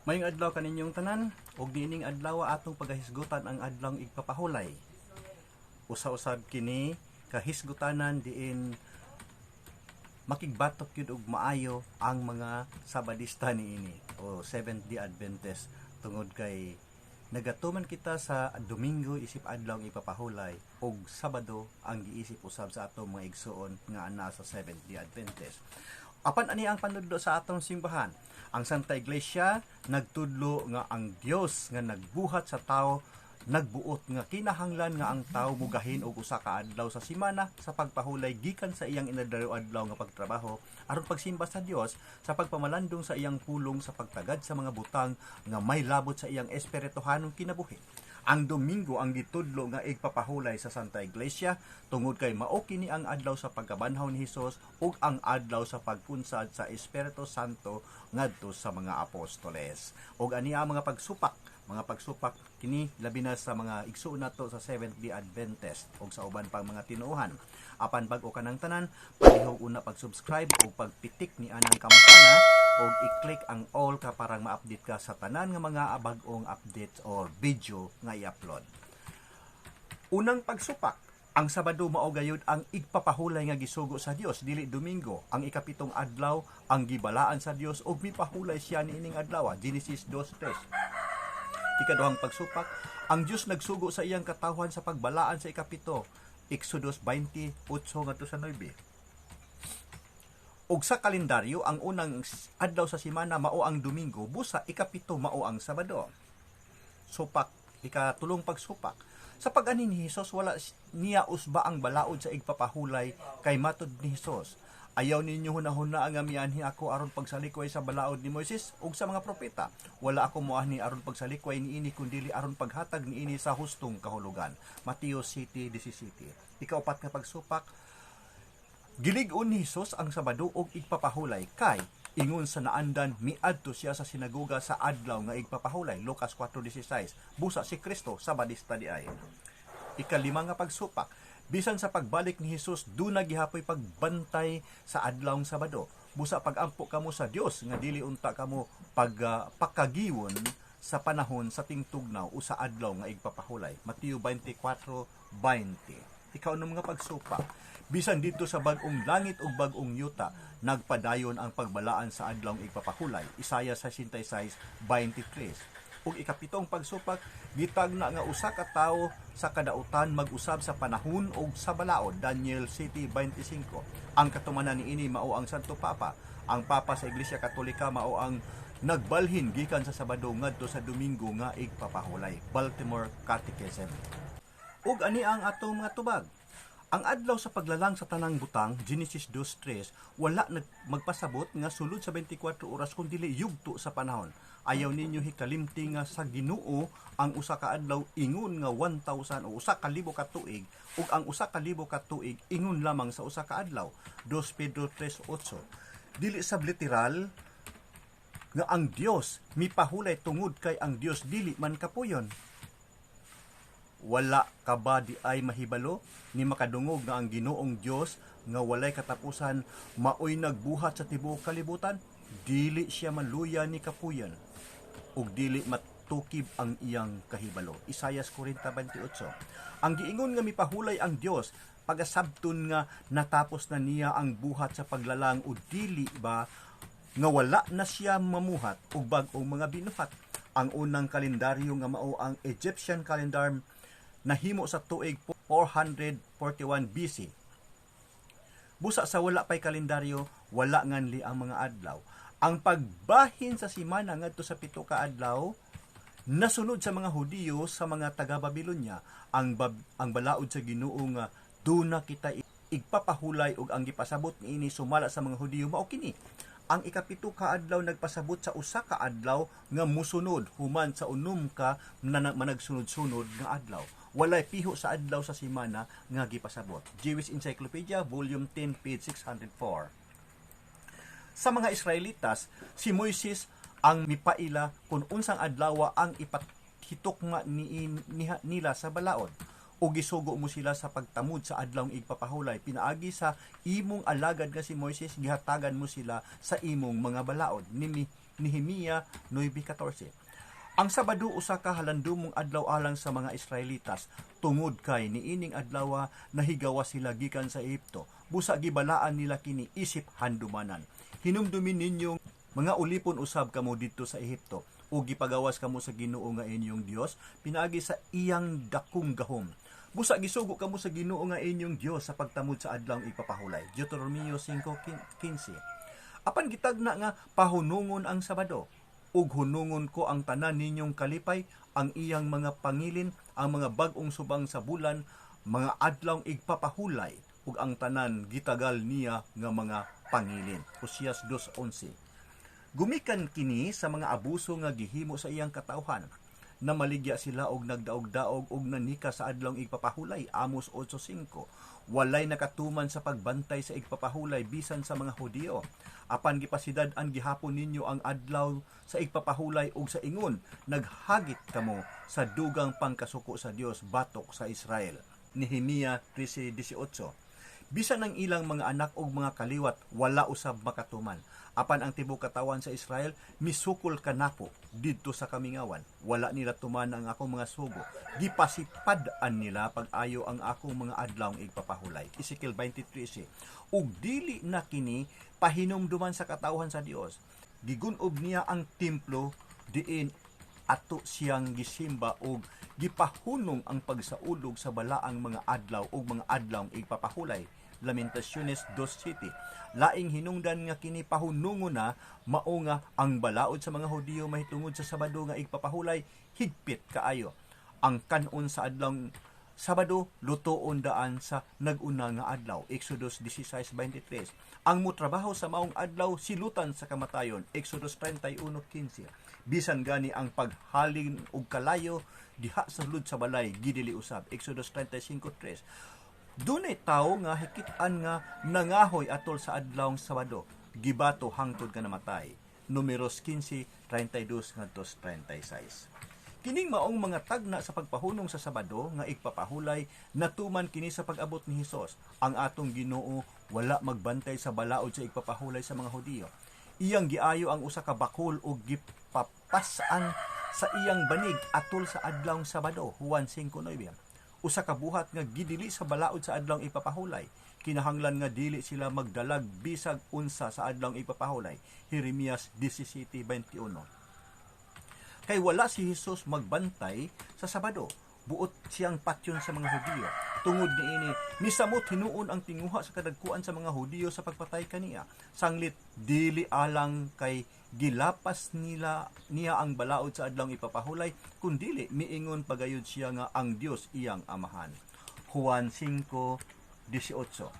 Maayong adlaw kaninyong tanan ug niining adlaw atong pagahisgutan ang adlawng igpapahulay. Usa-usab kini kahisgutanan diin makigbatok gyud og maayo ang mga Sabadista niini o Seventh Day Adventist tungod kay nagatuman kita sa Domingo isip adlaw ang ipapahulay ug Sabado ang giisip usab sa atong mga igsuon nga ana sa Seventh Day Adventist. Apan ani ang panudlo sa atong simbahan? Ang Santa Iglesia nagtudlo nga ang Dios nga nagbuhat sa tao nagbuot nga kinahanglan nga ang tao mugahin og usa ka adlaw sa simana sa pagpahulay gikan sa iyang inadlaw-adlaw nga pagtrabaho aron pagsimba sa Dios sa pagpamalandong sa iyang pulong, sa pagtagad sa mga butang nga may labot sa iyang espirituhanong kinabuhi. Ang Domingo ang gitudlo nga igpapahulay sa Santa Iglesia tungod kay mao kini ang adlaw sa pagkabanhaw ni Hesus ug ang adlaw sa pagpunsad sa Espiritu Santo ngadto sa mga apostoles. Ug ani ang mga pagsupak kini labi na sa mga igsuon nato sa Seventh Day Adventist ug sa uban pang mga tinuohan. Apan bag-o ka ng tanan, palihog una pag-subscribe ug pagpitik ni anang kampana ug i-click ang all ka parang ma-update ka sa tanan nga mga bag-ong updates or video nga i-upload. Unang pagsupak, ang Sabado mao gayud ang igpapahulay nga gisugo sa Dios, dili Domingo. Ang ikapitong adlaw ang gibalaan sa Dios ug mipahulay siya niining adlaw. Genesis 2:3. Ikaduhang pagsupak, ang Dios nagsugo sa iyang katawhan sa pagbalaan sa ikapito. Exodus 28 ngadto sa 9. Ug sa kalendaryo, ang unang adlaw sa semana mao ang Domingo, busa ikapito mao ang Sabado. Supak, ikatulong pagsupak. Sa pag-ani ni Hesus, wala niya usba ang balaod sa igpapahulay kay matod ni Hesus, "Ayaw ninyo hunahuna nga mianhi ako aron pagsalikway sa balaod ni Moises ug sa mga propeta. Wala ako moanhi aron pagsalikway niini kundili aron paghatag niini sa hustong kahulugan." Mateo 7:17. Ikaupat nga pagsupak, gilig-on ni Hesus ang Sabado og igpapahulay kay ingon sa naandan miadto siya sa sinagoga sa adlaw nga igpapahulay. Lucas 4:16. Busa si Kristo Sabadista di ay. Ikalima nga pagsupak, bisan sa pagbalik ni Hesus duna gihapoy pagbantay sa adlawng Sabado. Busa pagampo kamo sa Dios nga dili unta kamo pag pakagiwon sa panahon sa tingtugnaw o sa adlaw nga igpapahulay. Mateo 24:20. Ikaunom nga pagsupak, bisan dito sa bag-ong langit ug bag-ong yuta, nagpadayon ang pagbalaan sa adlawng igpapahulay. Isaiah 66:23. Ug ikapitong pagsupak, gitagna nga usa ka tawo sa kadautan mag-usab sa panahon ug sa balaod. Daniel 7:25. Ang katumanan niini mao ang Santo Papa. Ang Papa sa Iglesia Katolika mao ang nagbalhin gikan sa Sabado ngadto sa Domingo nga igpapahulay. Baltimore Catechism. Ug ani ang atong mga tubag. Ang adlaw sa paglalang sa tanang butang, Genesis 2:3, wala nag magpasabot nga sulod sa 24 oras kun dili yugto sa panahon. Ayaw ninyo hikalimti nga sa Ginoo ang usa ka adlaw ingon nga 1,000 o 1,000 ka tuig ug ang 1,000 ka tuig ingon lamang sa usa ka adlaw. 2 Pedro 3:8. Dili sab literal nga ang Dios mipahulay tungod kay ang Dios dili man kapuyon. Wala ka ba di ay mahibalo ni makadungog nga ang Ginoong Dios nga walay katapusan maoy nagbuhat sa tibuok kalibutan? Dili siya maluya ni kapuyan ug dili matukib ang iyang kahibalo. Isayas 40:28. Ang giingon nga mipahulay ang Dios pagasabton nga natapos na niya ang buhat sa paglalang o dili ba nga wala na siya mamuhat og bag-ong mga binuhat. Ang unang kalendaryo nga mao ang Egyptian calendar nahimo sa tuig 441 BC. Busa sa wala pay kalendaryo, wala nganli ang mga adlaw. Ang pagbahin sa simana ngadto sa 7 ka adlaw nasunod sa mga Hudiyo sa mga taga Babilonya. Ang balaod sa Ginoo nga duna kita igpapahulay ug ang gipasabot niini sumala sa mga Hudiyo mao kini: Ang ikapito ka adlaw nagpasabot sa usa ka adlaw nga musunod human sa 6 ka managsunod-sunod nga adlaw. Walay piho sa adlaw sa semana nga gipasabot. Jewish Encyclopedia, Volume 10, page 604. Sa mga Israelitas, si Moises ang mipaila kung unsang adlaw ang ipahitukma nila sa balaod. O gisugo mo sila sa pagtamod sa adlawng igpapahulay. Pinaagi sa imong alagad nga si Moises, gihatagan mo sila sa imong mga balaod. Ni Nehemia 9:14. Ang Sabado usa ka halandumong adlaw alang sa mga Israelitas tungod kay niining adlaw nahigawa sila gikan sa Ehipto. Busa gibalaan nila kini isip handumanan. Hinumdumin ninyo mga ulipon usab kamo didto sa Ehipto ug gipagawas kamo sa Ginoo nga inyong Dios pinaagi sa iyang dakong gahom. Busa gisugo kamo sa Ginoo nga inyong Dios sa pagtamod sa adlawng ipapahulay. Deuteronomio 5:15. Apan gitagna nga pahunungon ang Sabado. Ug hunungon ko ang tanan ninyong kalipay, ang iyang mga pangilin, ang mga bag-ong subang sa bulan, mga adlawng igpapahulay, ug ang tanan gitagal niya nga mga pangilin. Osias 2:11. Gumikan kini sa mga abuso nga gihimo sa iyang katawhan. Namaligya sila og nagdaog-daog og nanika sa adlawng igpapahulay. Amos 8:5. Walay nakatuman sa pagbantay sa igpapahulay bisan sa mga Hudiyo. Apan gipasidad-an gihapon ninyo ang adlaw sa igpapahulay og sa ingon naghagit kamo sa dugang pangkasuko sa Dios batok sa Israel. Nehemia 13:18. Bisan ang ilang mga anak og mga kaliwat wala usab makatuman. Apan ang tibuok katawan sa Israel misukol kanapo didto sa kamingawan. Wala nila tuman ang akong mga sugo. Gipasipad-an nila pag-ayo ang akong mga adlawng igpapahulay. Ezekiel 23:. Ug dili na kini pahinumduman sa katawhan sa Dios. Gigunob niya ang templo diin ato siyang gisimba og gipahunong ang pagsaulog sa balaang mga adlaw ug mga adlawng igpapahulay. Lamentaciones 2:7. Laing hinungdan nga kini pahunungon na mao nga ang balaod sa mga Hudiyo mahitungod sa Sabado nga igpapahulay higpit kaayo. Ang kanon sa adlawng Sabado lutoon daan sa nag-una nga adlaw. Exodus 16:23. Ang motrabaho sa maong adlaw silutan sa kamatayon. Exodus 31:15. Bisan gani ang paghalin og kalayo diha sa sulod sa balay gidili usab. Exodus 35:3. Dunay tawo nga hikit-an nga nangahoy atol sa adlawng Sabado, gibato hangtod nga namatay. Numeros 15:32 ngadto 36. Kining maong mga tagna sa pagpahunong sa Sabado nga igpapahulay natuman kini sa pag-abot ni Hesus. Ang atong Ginoo wala magbantay sa balaod sa igpapahulay sa mga Hudiyo. Iyang giayo ang usa ka bakol ug gipapas-an sa iyang banig atol sa adlawng Sabado, Juan 5:9. Usa ka buhat nga gidili sa balaod sa adlawng ipapahulay. Kinahanglan nga dili sila magdalag bisag unsa sa adlawng ipapahulay. Jeremias 17:21. Kay wala si Hesus magbantay sa Sabado. Buot siyang patyon sa mga Hudiyo. Tungod niini, misamot hinuon ang tinguha sa kadagkuan sa mga Hudiyo sa pagpatay kaniya. Sanglit dili alang kay gilapas nila niya ang balaod sa adlawng ipapahulay, kundili miingon pagayod siya nga ang Dios iyang amahan. Juan 5:18.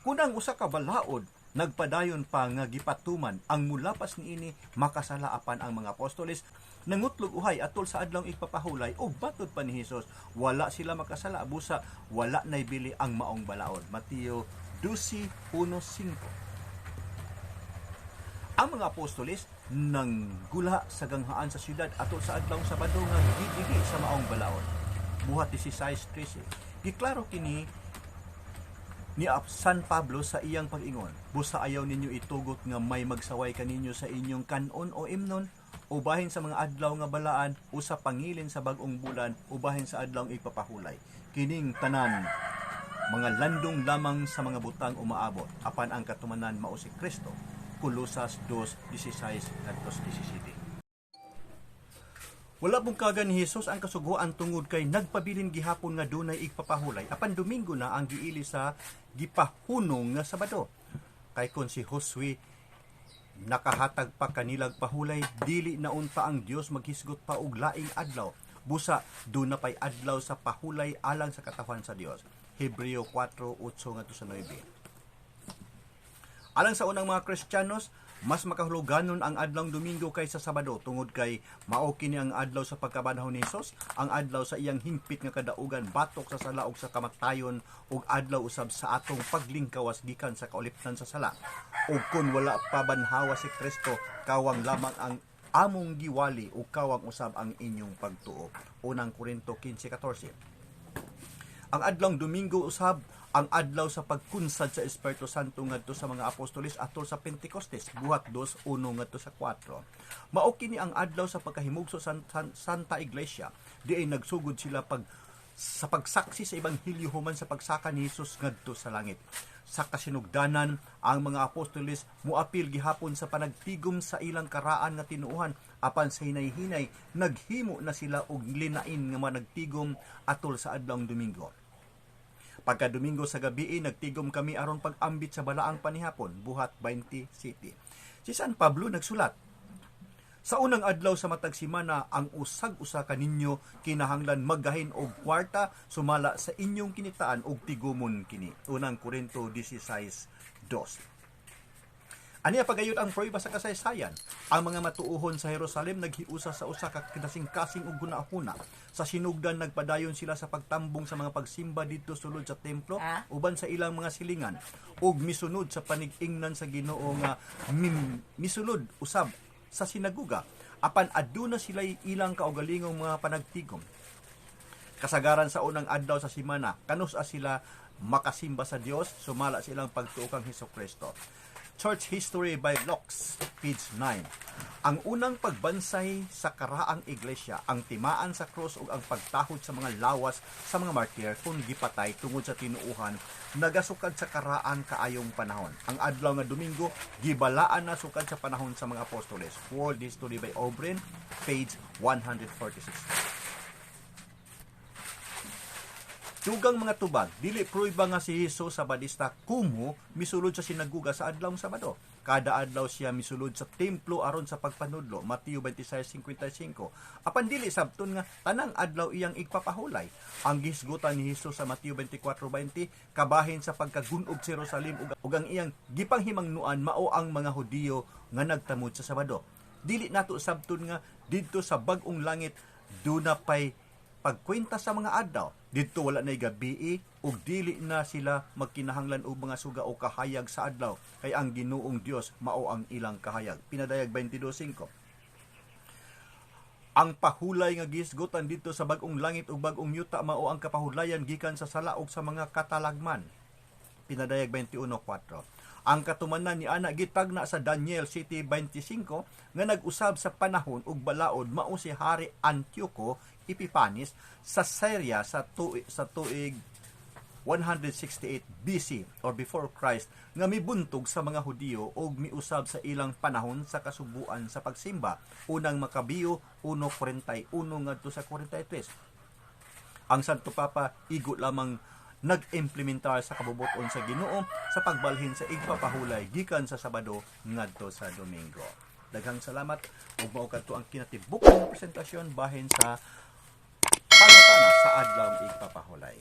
Kun ang usa ka balaod nagpadayon pa nga gipatuman, ang mulapas niini makasala, apan ang mga apostoles nangutlog uhay atol sa adlawng ipapahulay ug matud pa ni Hesus wala sila makasala, busa wala naybili ang maong balaod. Mateo 12:1-5. Ang mga apostoles nanggula sa ganghaan sa syudad atol sa adlawng Sabado nga gidili sa maong balaod. Buhat 16:13. Giklaro kini ni San Pablo sa iyang pag-ingon, busa ayaw ninyo itugot nga may magsaway kaninyo sa inyong kanon o imnon, o bahin sa mga adlaw nga balaan, o sa pangilin sa bag-ong bulan, o bahin sa adlawng ipapahulay. Kining tanan mga landong lamang sa mga butang umaabot, apan ang katumanan mao si Kristo. Kolosas 2:16 ngadto 17. Wala bungkagan ni Hesus ang kasuguan tungod kay nagpabilin gihapon nga dunay igpapahulay, apan Domingo na ang giili sa gipahunong nga Sabado. Kay kon si Josue nakahatag pa kanilag pahulay, dili na unta ang Dios maghisgot pa og laing adlaw. Busa duna pay adlaw sa pahulay alang sa katawhan sa Dios. Hebreo 4:8 ngadto sa 9. Alang sa unang mga Kristiyanos, mas makahuluganon ang adlawng Domingo kaysa Sabado tungod kay mao kini ang adlaw sa pagkabanhaw ni Hesus, ang adlaw sa iyang hingpit nga kadaugan batok sa sala ug sa kamatayon, ug adlaw usab sa atong paglingkawas gikan sa kaulipnan sa sala. Ug kun wala pa banhawa si Kristo, kawang lamang ang among giwali ug kawang usab ang inyong pagtuo. Unang Korinto 15:14. Ang adlawng Domingo usab Ang adlaw sa pagkunsad sa Espiritu Santo ngadto sa mga apostoles atol sa Pentecostes, Buhat 2:1 ngadto sa 4. Mao kini ang adlaw sa pagkahimugso sa Santa Iglesia, diay nagsugod sila sa pagsaksi sa ebanghelyo human sa pagsaka ni Jesus ngadto sa langit. Sa kasinugdanan, ang mga apostoles muapil gihapon sa panagtigom sa ilang karaan nga tinuohan, apan sa hinay-hinay naghimo na sila og linain nga managtigom atol sa adlawng Domingo. Pagka Domingo sa gabi, nagtigom kami aron pag-ambit sa balaang panihapon, Buhat 20 City. Si San Pablo nagsulat, "Sa unang adlaw sa matag semana, ang usag-usa kaninyo kinahanglan maggahin og kwarta sumala sa inyong kinitaan og tigumon kini." Unang Korinto 16:2. Aniya pagayod ang prueba sa kasaysayan. Ang mga matuohon sa Jerusalem naghiusa sa usa ka kasing-kasing ug hunahuna. Sa sinugdan, nagpadayon sila sa pagtambong sa mga pagsimba didto sulod sa templo Ah? uban sa ilang mga silingan ug misunod sa panig-ingnan sa Ginoo nga misulod usab sa sinaguga, apan aduna sila ilang kaugalingong mga panagtigom. Kasagaran sa unang adlaw sa simana, kanus-a sila makasimba sa Dios sumala sa ilang pagtuo kang Hesukristo. Church History by Locks, page 9. Ang unang pagbansay sa karaang iglesia, ang timaan sa krus ug ang pagtahod sa mga lawas sa mga martir kung gipatay tungod sa tinuohan, nagasukad sa karaan kaayong panahon. Ang adlaw nga Domingo gibalaan na sukad sa panahon sa mga apostoles. World History by Obrin, page 146. Dugang mga tubag, dili prueba nga si Jesus Sabadista kumo misulod sa sinaguga sa adlawng Sabado. Kada adlaw siya misulod sa templo aron sa pagpanudlo, Mateo 26:55. Apan dili sabton nga tanang adlaw iyang igpapahulay. Ang gihisgutan ni Jesus sa Mateo 24:20 kabahin sa pagkagunob sa Jerusalem ug ang iyang gipanghimangnuan mao ang mga Hudiyo nga nagtamod sa Sabado. Dili nato sabton nga didto sa bag-ong langit duna pay pagkwenta sa mga adlaw. Didto wala na'y gabii ug dili na sila magkinahanglan og mga suga o kahayag sa adlaw kay ang Ginoong Dios mao ang ilang kahayag. Pinadayag 22:5. Ang pahulay nga gihisgutan didto sa bag-ong langit ug bag-ong yuta mao ang kapahulayan gikan sa sala ug sa mga katalagman. Pinadayag 21:4. Ang katumanan ni ana gitagna sa Daniel 7:25 nga nag-usab sa panahon ug balaod mao si Hari Antioco Epifanes sa Syria sa tuig 168 BC or before Christ nga mibuntog sa mga Hudiyo og miusab sa ilang panahon sa kasuguan sa pagsimba. Unang Makabiyo 1:41 ngadto sa 43. Ang Santo Papa igo lamang nag-implementar sa kabubuton sa Ginoo sa pagbalhin sa igpapahulay gikan sa Sabado ngadto sa Domingo. Daghang salamat ug mao kadto ang kinatibuk nga presentasyon bahin sa pangutana sa adlaw igpapahulay.